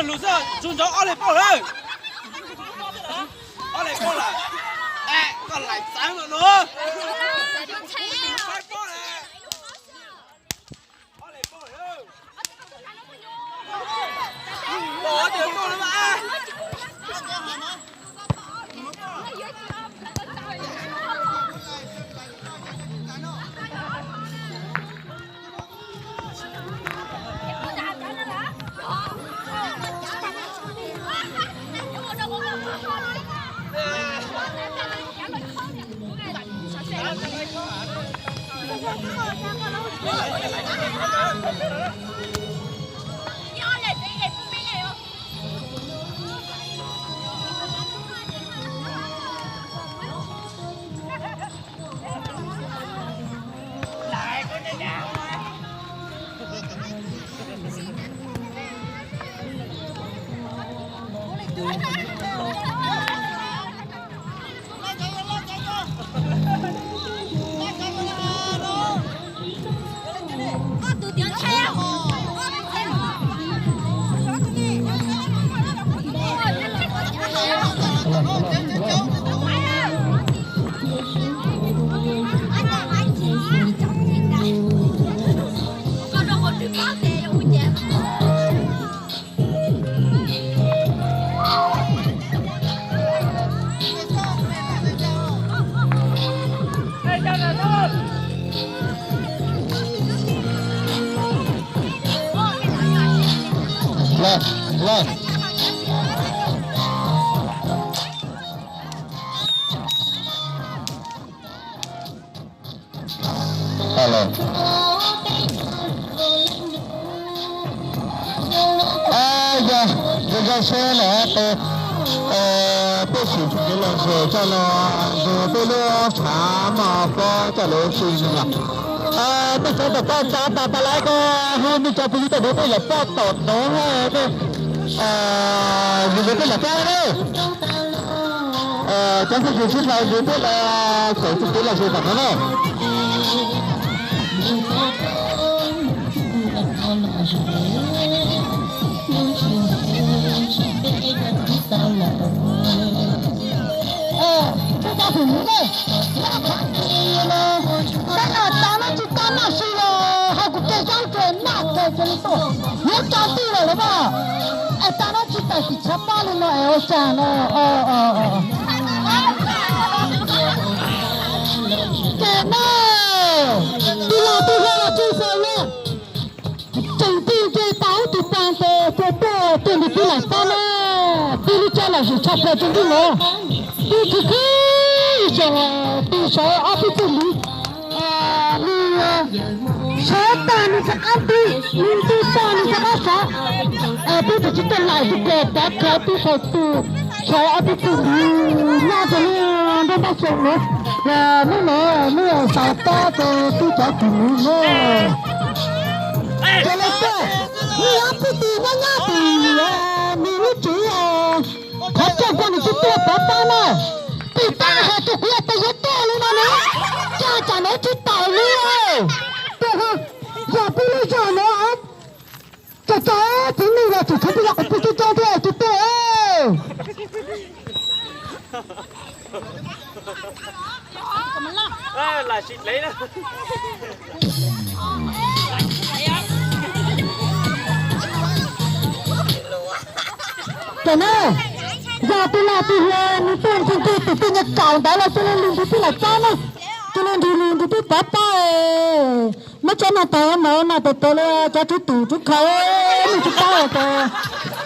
Lus xwb, tsuj ntsoov ob leeg paub lawm. Ob leeg paub lawm. Koj laim txeev lawm no. Los, los. Los. Yog zoo zoo seb lawm tes, peb sim kev los zes coj los ntug peb lub tshav mos pob coj lawv tsis zoo lawm. Peb cov tom koj tsa tas tas lawm ko, hu nej cov phooj ywg tej no peb yog poj tom no, yus peb yog pab na. Cov phooj ywg sib hlawv yus peb los txawm txuj kev los zes tom no na. Tab no tas no tsis tas noj si los ho kuv ke zaub ke naj ke cia li tuaj yuav tso tij lawm los mas. Es tas no tsis tas sim tshav pob li no es ua cas no. Ces no tus los tus hluas los tsis xaus li. Tseem tij nce tau ub tus pas tes cia tuaj tuaj nti tij laim pab na. Tij lub tsaib los sim tshaj plaws tseem tij no. Tij khwv khwv ib tsoom, tij sawv ob pib txuj liv, nws sawv tag nws rov qab nti, nws nti tag nws rov qab sawv. Peb tseem tsis tuaj laim tus kos pov khawv tij thaum tus sawv ob pib txuj liv noj tes li nrog npaj xyoo na. Hnub no nej xav tab tes tij cov kws nuv na. Ces lawv tuaj, nej ob pib txuj nyob nyob tus nws lub tsev qhov rooj ko nws tsis tuaj pov pab na. Tij tab hais tias kuv yog tus yuav tuaj li no na, cas tsam no tsis tawm li. Tuaj, yog peb lub zog no, tso tso txiv neej los tseem tshuav peb yog qhov pug coob coob thiab tsis tuaj. Ces na, yog tus lag tus hluas nws tuaj nrug nrug tus tij nyuag kaum ntawd los cia li lug nrug tij laim pab na, cia li nrug lug nrug tij pov pab. Muab tsob no tag no no tes tes li cov tswv tus tswv khaws, nej tsis paub ces